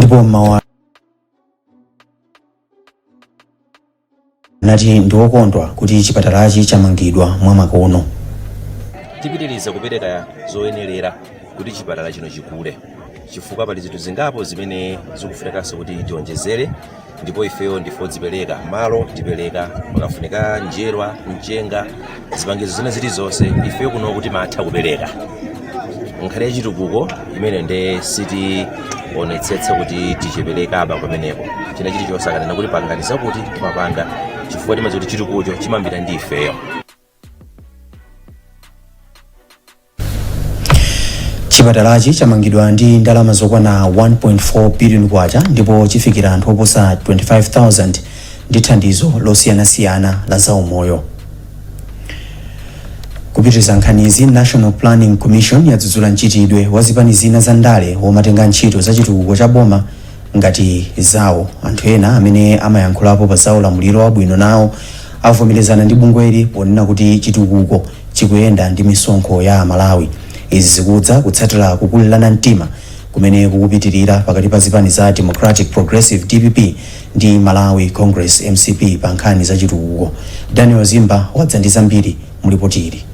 Ndipo mmawa anati ndiwokondwa kuti chipatalachi chamangidwa mwamakono. Tipitiriza kupereka zoyenerera kuti chipatala chino chikule, chifukwa pali zinthu zingapo zimene zikufunikanso kuti tionjezere, ndipo ifeyo ndife odzipereka. Malo tipereka, pakafunika njerwa, mchenga, zipangizo zina zilizonse, ifeyo kuno kuti matha kupereka. Nkhani ya chitukuko imene nde sitionetsetsa kuti tichepereka apa pamenepo. China chilichonse akanena kuti pangani zakuti, timapanga, chifukwa timadziwa kuti chitukuko chimayambira ndi ifeyo. Chipatalachi chamangidwa ndi ndalama zokwana 1.4 billion kwacha ndipo chifikira anthu oposa 25,000 ndi thandizo losiyanasiyana la zaumoyo. Kupitiriza nkhanizi, National Planning Commission yadzudzula mchitidwe wa zipani zina za ndale womatenga ntchito za chitukuko cha boma ngati zawo. Anthu ena amene amayankhulapo pa za ulamuliro wabwino nawo avomerezana ndi bungweli ponena kuti chitukuko chikuyenda ndi misonkho ya Amalawi. Izi zikudza kutsatira kukulirana mtima kumene kukupitirira pakati pa zipani za Democratic Progressive, DPP, ndi Malawi Congress, MCP, pa nkhani za chitukuko. Daniel Zimba wadza ndi zambiri mu lipoti ili.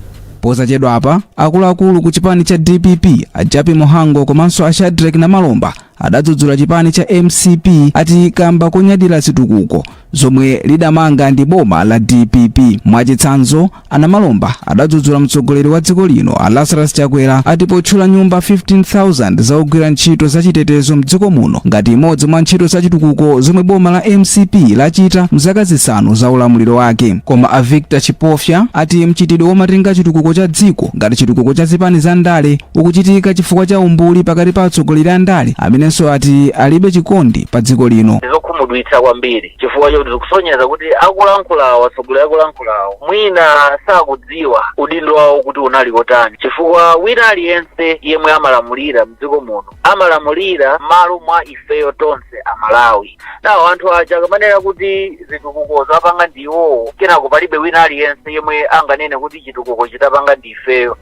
Posachedwapa, akuluakulu ku chipani cha DPP a Jappie Mhango komanso a Shadreck Namalomba adadzudzula chipani cha MCP ati kamba konyadira zitukuko zomwe lidamanga ndi boma la DPP. Mwachitsanzo, a Namalomba adadzudzula mtsogoleri wa dziko lino a Lazarus Chakwera ati potchula nyumba 15,000 za ogwira ntchito zachitetezo mdziko muno ngati imodzi mwa ntchito zachitukuko zomwe boma la MCP lachita mzaka 5 za ulamuliro wake. Koma a Victor Chipofya ati mchitidwe womatenga chitukuko cha dziko ngati chitukuko cha zipani za ndale ukuchitika chifukwa cha umbuli pakati pa atsogoleri a ndale amenenso ati alibe chikondi pa dziko lino. Ndizokhumudwitsa kwambiri chifukwa choti zikusonyeza kuti akulankhulawo, atsogoleri akulankhulawo, mwina sakudziwa udindo wawo kuti unali otani, chifukwa wina aliyense yemwe amalamulira mdziko muno amalamulira m'malo mwa ifeyo tonse Amalawi. Nawo anthu aja akamanena kuti zitukuko zapanga ndi iwowo, kenako palibe wina aliyense yemwe anganene kuti chitukuko chitapanga ndi ifeyo.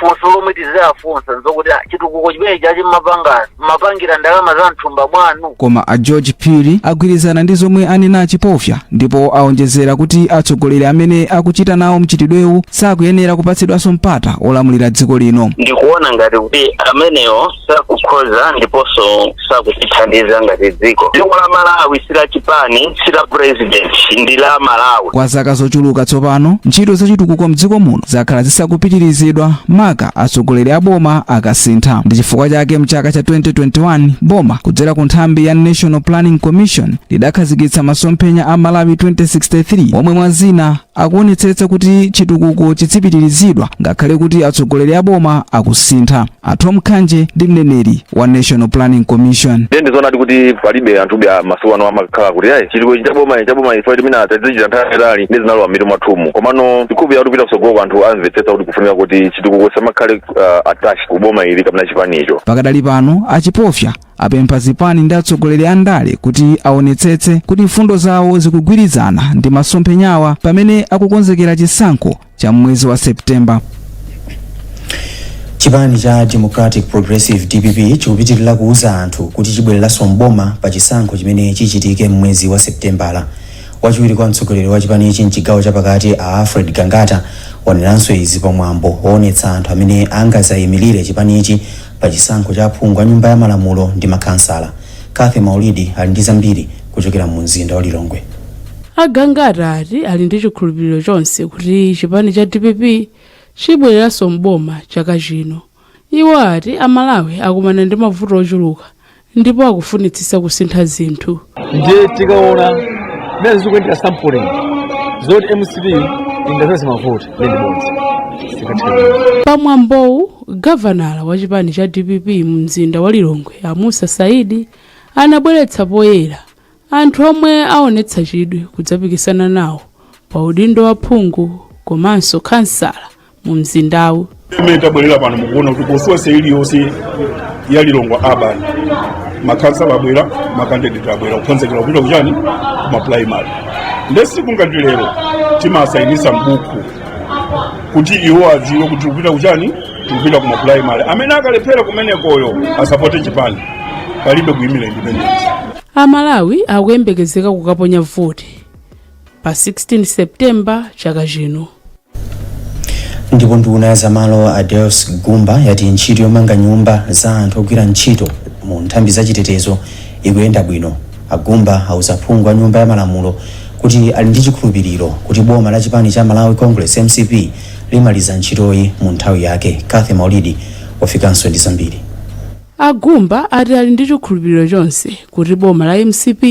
Funso lomwe tiziwafunsa nzokuti, chitukuko chimene chachi mmapangazi mmapangira ndalama za mthumba mwanu? Koma a George Phiri agwirizana ndi zomwe anena a Chipofya ndipo aonjezera kuti atsogoleri amene akuchita nawo mchitidwewu sakuyenera kupatsidwanso mpata olamulira dziko lino. Ndikuona ngati kuti amenewo sakukhoza ndiponso sakutithandiza ngati dziko. Dziko la Malawi si la chipani, si la president, ndi la Malawi. Kwa zaka zochuluka tsopano, ntchito zachitukuko mdziko muno zakhala zisakupitirizidwa maka atsogoleri a boma akasintha. Ndi chifukwa chake mchaka cha 2021 boma kudzera ku nthambi ya National Planning Commission lidakhazikitsa masomphenya a Malawi 2063 omwe mwa zina akuonetsetsa kuti chitukuko chidzipitirizidwa ngakhale kuti atsogoleri a boma akusintha. A Thom Khanje ndi mneneri wa National Planning Commission. Ndiye ndizoonadi kuti palibe anthu be masiku ano amakhala kuti ayi, chitukuko chaboma chaboma, ife timene tazichita nthawi yaitali ndi zinalowa mitu mwathumu. Komano tikhulupirira kuti kupita kutsogoloko anthu amvetsetsa kuti kufunika kuti chitukuko samakhale attached ku boma ili kapena chipanicho. Pakadali pano, a Chipofya apempha zipani ndi atsogoleri a ndale kuti aonetsetse kuti mfundo zawo zikugwirizana ndi masomphenyawa pamene akukonzekera chisankho cha mwezi wa September. Chipani cha Democratic Progressive, DPP, chikupitirira kuuza anthu kuti chibwereranso mboma pa chisankho chimene chichitike m'mwezi wa Septembala. Wachiwiri kwa mtsogoleri wa chipanichi mchigawo chapakati a Alfred Gangata wanenanso izi pamwambo woonetsa anthu amene angazayimirire chipanichi pa chisankho cha aphungu a nyumba ya malamulo ndi makhansala. Cathy Maulidi ali ndi zambiri kuchokera mu mzinda wa Lilongwe. A Gangata ati ali ndi chikhulupiriro chonse kuti chipani cha DPP chibwereranso mboma chaka chino. Iwo ati Amalawi akumana ndi mavuto ochuluka ndipo akufunitsitsa kusintha zinthu. Ndiye tikaona mmene zikuyendera sampling, zoti MCP ingazaze mavoti ndi bodza, singatheke. Pamwambowu, gavanala wa chipani cha DPP mu mzinda wa Lilongwe a Musa Saidi anabweretsa poyera anthu omwe aonetsa chidwi kudzapikisana nawo pa udindo wa phungu komanso khansala mu mzindawu. Imene tabwerera pano, mukuona kuti constituency iliyonse ya Lilongwe Urban makhansala abwera, makandidate abwera kukonzekera kupita kuchani, kuma primary. Nde siku ngati lero timasayinisa mbuku kuti iwo adziwe kuti tikupita kuchani, tikupita kuma primary. Amene akalephera kumenekoyo asapote chipani. Palibe kuyimira independent. Amalawi akuyembekezeka kukaponya voti pa 16 Septemba chaka chino. Ndipo nduna ya zamalo a Deus Gumba yati ntchito yomanga nyumba za anthu ogwira ntchito mu nthambi zachitetezo ikuyenda bwino. Agumba auza phungu a Nyumba ya Malamulo kuti ali ndi chikhulupiriro kuti boma la chipani cha Malawi Congress, MCP, limaliza ntchitoyi mu nthawi yake. Kathe Maulidi wafikanso ndi zambiri. Agumba ati ali ndi chikhulupiriro chonse kuti boma la MCP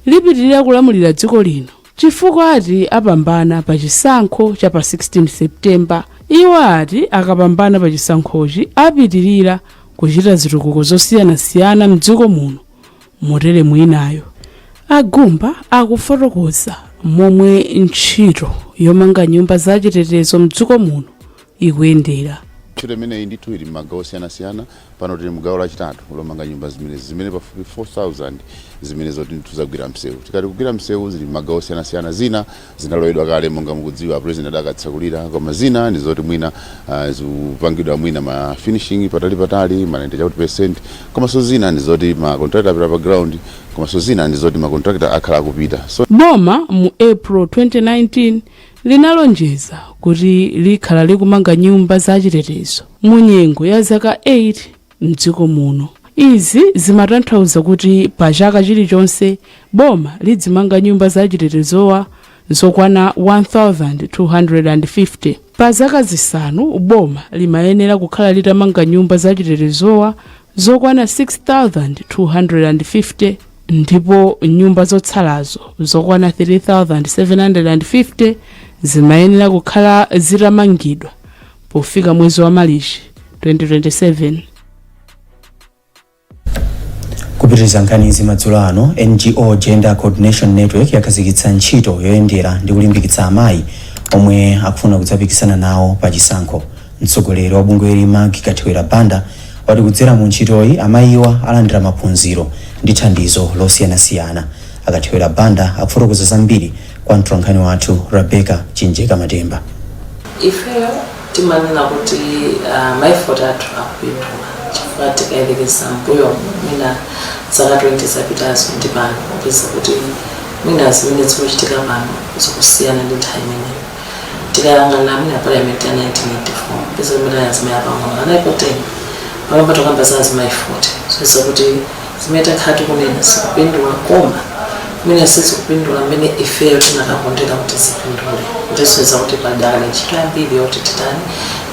lipitirira kulamulira dziko lino, chifukwa ati apambana pa chisankho cha pa 16 Septemba. Iwo ati akapambana pa chisankhochi apitirira kuchita zitukuko zosiyanasiyana mdziko muno. Motere mwinayo Agumba akufotokoza momwe ntchito yomanga nyumba zachitetezo mdziko muno ikuyendera. Ntchito imeneyi ndithu ili m'magawo osiyanasiyana. Pano tili mugawo lachitatu lomanga nyumba zimenezi, zimene pafupi 4000 zimene zoti ndithu zagwira msewu. Tikati kugwira msewu, zili m'magawo osiyanasiyana. Zina zinalowedwa kale, monga mukudziwa, President adakatsakulira, koma zina ndi zoti mwina zikupangidwa mwina ma finishing patali patali, ma 90 chakuti percent, komanso zina ndi zoti ma contractor apita pa ground, komanso zina ndi zoti ma contractor akhala akupita. So Boma mu April 2019 linalonjeza kuti likhala likumanga nyumba zachitetezo mu nyengo ya zaka 8 mdziko muno. Izi zimatanthauza kuti pa chaka chilichonse boma lidzimanga nyumba zachitetezowa zokwana 1250. Pa zaka 5 boma limayenera kukhala litamanga nyumba zachitetezowa zokwana 6250, ndipo nyumba zotsalazo zokwana 3750 zimayenera kukhala zitamangidwa pofika mwezi wa Malichi 2027. Kupitiriza nkhani madzulo ano, NGO Gender Coordination Network yakhazikitsa ntchito yoyendera ndi kulimbikitsa amayi omwe akufuna kudzapikisana nawo pa chisankho. Mtsogoleri wa bungweli, Mark Kathewera Banda, wati kudzera mu ntchitoyi amayiwa alandira maphunziro ndi thandizo losiyanasiyana. Akathewera Banda akufotokoza zambiri kwa mtolankhani wathu Rebecca Chinjeka Matemba. Ifeyo timanena kuti ma effort athu akupindula, chifukwa tikayelekeza mbuyo mwina zaka 20 zapitazo ndi pano, kupeza kuti mwina zimene zikuchitika pano zikusiyana ndi nthawi imeneyo. Tikayang'ana mwina parliament ya 1994, kupeza kuti mwina azimayi apang'ono analipo 10, pano patikamba za azimayi 40. So kuti zimene takhala tikunena zikupindula, koma mwina sizikupindula mmene ifeyo tinakakondera kuti zipindule. Ndisoweza kuti padali ntchito yambiri yoti titani,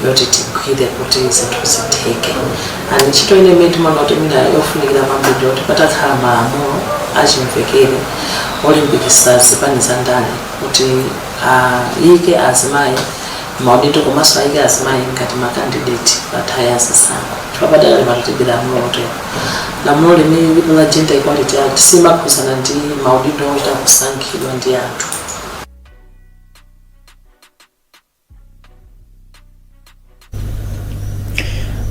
yoti tigwire kuti zinthu zitheke. Ani ntchito ine imene timaona kuti mwina yofunikira kwambiri, yoti patakhala malamulo achimvekere olimbikitsa zipani za ndale kuti ayike azimayi maudindo, komanso ayike azimayi ngati ma candidate pa nthawi ya zisankho, chifukwa padakali pano tilibe lamulo lotero. Lamulo limene lilipo la Gender Equality Act simakhuzana ndi maudindo ochita kusankhidwa ndi anthu.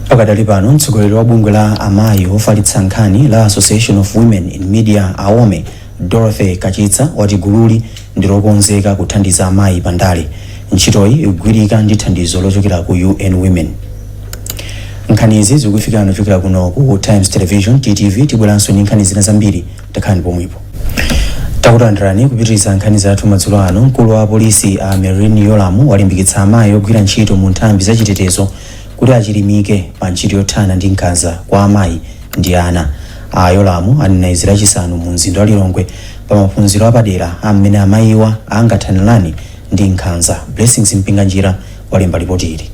Pakadali pano, mtsogoleri wa bungwe la amayi ofalitsa nkhani la Association of Women in Media, AWOME, Dorothy Kachitsa, wati gululi ndi lokonzeka kuthandiza amayi pandale. Ntchitoyi ikugwirika ndi thandizo lochokera ku UN Women. Nkhanizi zikufikani kuchokera kuno ku Times Television, TTV. Tibweranso ndi nkhani zina zambiri, takhalani pomwepo. Takulandirani kupitiriza nkhani zathu madzulo ano. Mkulu wa apolisi a Merlyne Yolamu walimbikitsa amayi ogwira ntchito mu nthambi zachitetezo kuti achilimike pa ntchito yothana ndi nkhanza kwa amayi ndi ana. A Yolamu anena izi Lachisanu mu mzinda wa Lilongwe pa maphunziro apadera a mmene amayiwa angathanirane ndi nkhanza. Blessings Mpinganjira walemba ripoti ili.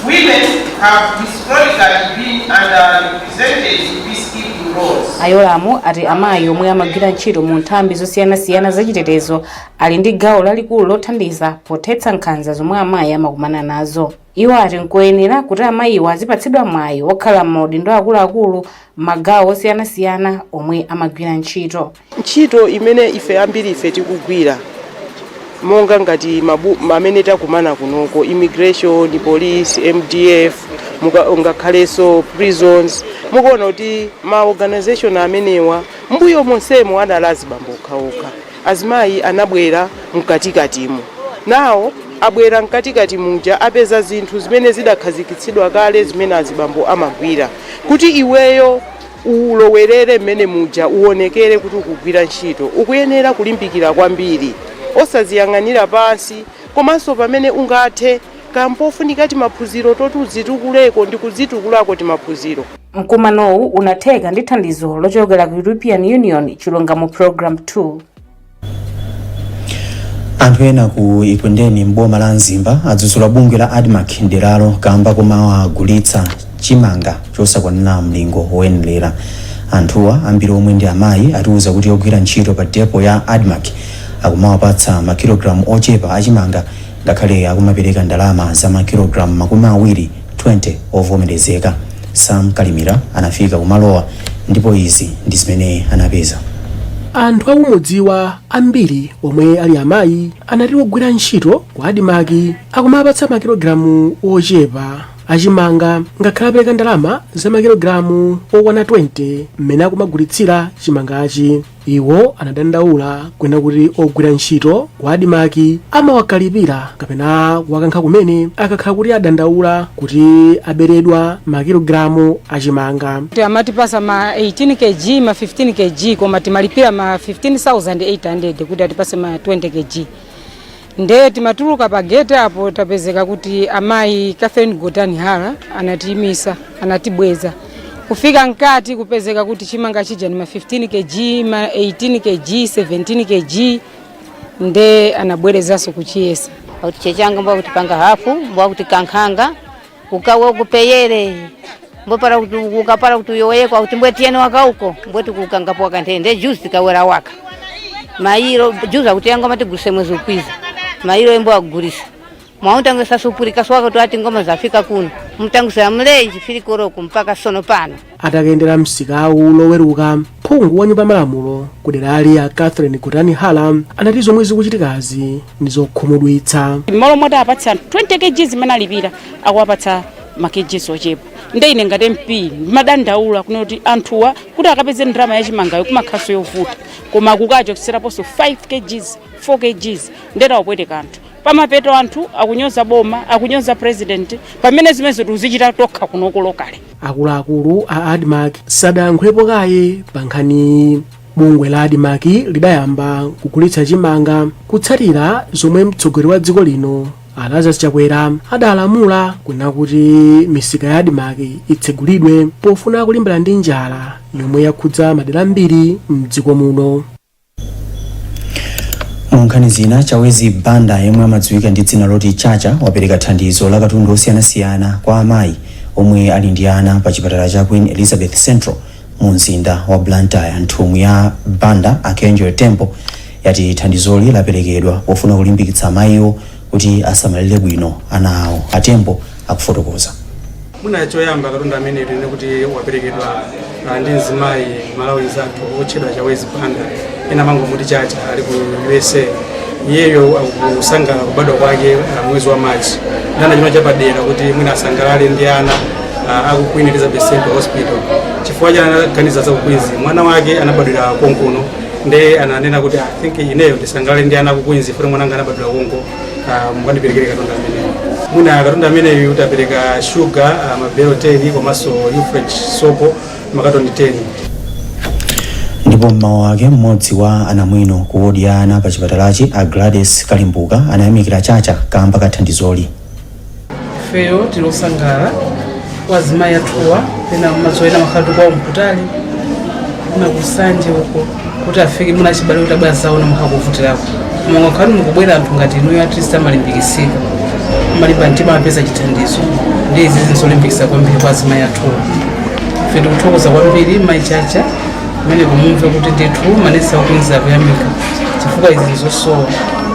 Women have historically been underrepresented in peacekeeping roles. Ayolamu ati amayi omwe amagwira ntchito mu nthambi zosiyanasiyana zachitetezo ali ndi gawo lalikulu lothandiza pothetsa nkhanza zomwe amayi amakumana nazo. Iwo ati nkoyenera kuti amayiwo azipatsidwa mwayi wokhala m'maudindo akuluakulu magawo osiyanasiyana omwe amagwira ntchito. Ntchito imene ife ambiri ife tikugwira, monga ngati amene takumana kunoko, immigration, police, MDF, ngakhalenso prisons, mukuona kuti ma organization amenewa mbuyo monsemo adali azibambo okhaokha. Azimayi anabwera mkatikatimo, nawo abwera mkatikati muja, apeza zinthu zimene zidakhazikitsidwa kale zimene azibambo amagwira, kuti iweyo Ulowerere mmene muja, uonekere kuti ukugwira ntchito, ukuyenera kulimbikira kwambiri, osaziyang'anira pansi, komanso pamene ungathe kampofunika timaphunziro toti uzitukuleko ndi kuzitukulako timaphunziro. Mkumanowu unatheka ndi thandizo lochokera ku European Union Chilungamo Program 2. Anthu ena ku Ekwendeni mboma la Mzimba adzudzula bungwe la ADMARC mderalo kamba komawagulitsa chimanga chosakwanira mlingo woyenera. Anthuwa, ambiri omwe ndi amayi, atiuza kuti ogwira ntchito pa depo ya ADMARC akumawapatsa makilogalamu ochepa achimanga ngakhale akumapereka ndalama za makilogalamu 20 20 ovomerezeka. Sam Kalimira anafika kumalowa ndipo izi ndi zimene anapeza. Anthu akumudziwa ambiri omwe ali amayi anati ogwira ntchito ku ADMARC akumapatsa makilogalamu ochepa achimanga ngakhale apereka ndalama za makilogalamu okwana 20 mmene akumagulitsira chimangachi. Iwo anadandaula kwena kuti ogwira ntchito ku ADMARC amawakalipira kapena kuwakankha kumene akakhala kuti adandaula kuti aberedwa makilogalamu achimanga. Amatipasa ma 18 kg, ma 15 kg, koma timalipira ma 15,800 kuti atipase ma 20 kg. Nde timatuluka pa gate apo, tapezeka kuti amayi Catherine Gotani Hara anatiyimisa, anatibweza. Kufika mkati, kupezeka kuti chimanga chija ni ma 15 kg, ma 18 kg, 17 kg. Nde anabwerezanso kuchiyesa. Akuti chechanga mbwa kuti panga hafu, mbwa kuti kankhanga ukawe kupeyere, mbopara kuti ukapara kuti uyowekwa kuti mbwe tiyene wakauko mbwe tikukangapo wakanthende juzi tikawera waka mairo juzi akuti yango matigulise mwezi ukwiza mairo imbo akugulisa mwauntango sasupurika swaka kuti ati ngoma zafika kuno mutangusira mlenji filikoroko mpaka sono pano. Atakayendera msikawu Loweruka, phungu wa nyumba malamulo ku derali a Catherine Gotani Hara anati zomwe zikuchitikazi ndi zokhumudwitsa. M'malo moti apatse anthu 20 kg zimene alipira, akuwapatsa ma kgs ochepa. Nde ine ngati MP ndimadandaula kunena kuti anthuwa kuti akapeze ndalama yachimangayo kumakhaso yovuta, koma kukachokeseraponso 5 kgs, 4 kgs, ndeta wapweteka anthu. Pamapeto anthu akunyoza boma, akunyoza president, pamene zimenezo tikuzichita tokha kunoko locally. Akuluakulu a ADMARC sadayankhulepo kaye pa nkhaniyi. Bungwe la ADMARC lidayamba kugulitsa chimanga kutsatira zomwe mtsogoleri wa dziko lino a Lazarus Chakwera adalamula kunena kuti misika ya ADMARC itsegulidwe pofuna kulimbana ndi njala yomwe yakhudza madera ambiri mdziko muno. Mu nkhani zina, Chawezi Banda, yemwe amadziwika ndi dzina loti Chacha, wapereka thandizo la katundu osiyanasiyana kwa amayi omwe ali ndi ana pa chipatala cha Queen Elizabeth Central mu mzinda wa Blantyre. Nthumwi ya Banda, Archangel Temple, yati thandizoli laperekedwa pofuna kulimbikitsa amayiwo kuti asamalire bwino ana awo. Atembo akufotokoza. Mwina choyamba, katundu amene tine kuti waperekedwa ndi mzimayi Malawi zathu otchedwa Chawezi Banda, ena amangomuti Chacha, ali ku USA. Iyeyo akusangalala kubadwa kwake mwezi wa Machi, ndana chino chapadera kuti mwina asangalale ndi ana aku Queen Elizabeth Central Hospital. Chifukwa cha anaganiza za ku Queens, mwana wake anabadwira konkuno, nde ananena kuti, "I think ineyo ndisangalale ndi ana aku Queens, futi mwananga anabadwira konko, mukandiperekere katundu ameneyo." Mwina katundu ameneyu tapereka sugar mabelo 10 komanso Ufresh sopo makatoni 10. Ndipo mmawu ake, mmodzi wa anamwino ku wodi ya ana pa chipatalachi, a Gladys Kalimbuka, anayamikira Chacha kamba ka thandizoli. Ifeyo tilosangalala kwa azimayi athuwa, pena mazoena makhala kwawo mkutali kuna kusanje uko, kuti afike muna chibale kuti abwera zaona makhala kuvutirako. Koma ngakhale mukubwera anthu ngati inuyo, at least amalimbikisika, amalimba mtima, amapeza chithandizo. Ndi izi zinzolimbikisa kwambiri kwa azimayi athuwa. Ife tikuthokoza kwambiri mayi Chacha kumene kumumve kuti ndithu manesi akukwinza kuyamika, chifukwa izi nzosowa.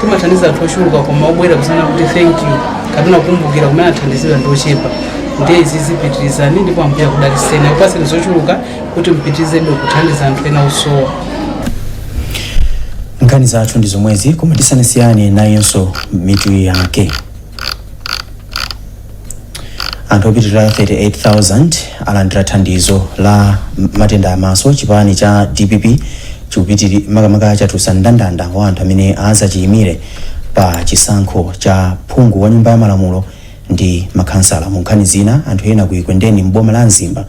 Timathandiza anthu ochuluka, koma obwera kusana kuti thank you kapena kukumbukira kumene athandizidwa ndi ochepa. Ndiye izi zipitirizani, ndipo Ambuye akudalitseni, akupaseni zochuluka kuti mpitirizebe kuthandiza anthu ena osowa. Nkhani zathu ndi zomwezi, koma tisanasiyane nayenso mitu yake. Anthu opitirira 38,000 alandira thandizo la matenda amaso. Chipani cha DPP chikupitiri makamaka chatulutsa mndandanda wa anthu amene azachiyimire pa chisankho cha phungu wa nyumba ya malamulo ndi makhansala. Mu nkhani zina, anthu ena ku Ekwendeni mboma la Mzimba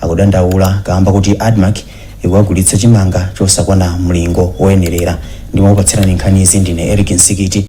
Akudandaula kamba kuti ADMARC ikuwagulitsa chimanga chosakwana mlingo woyenerera. Ndimakupatsirani nkhani izi ndine Eric Nsikiti.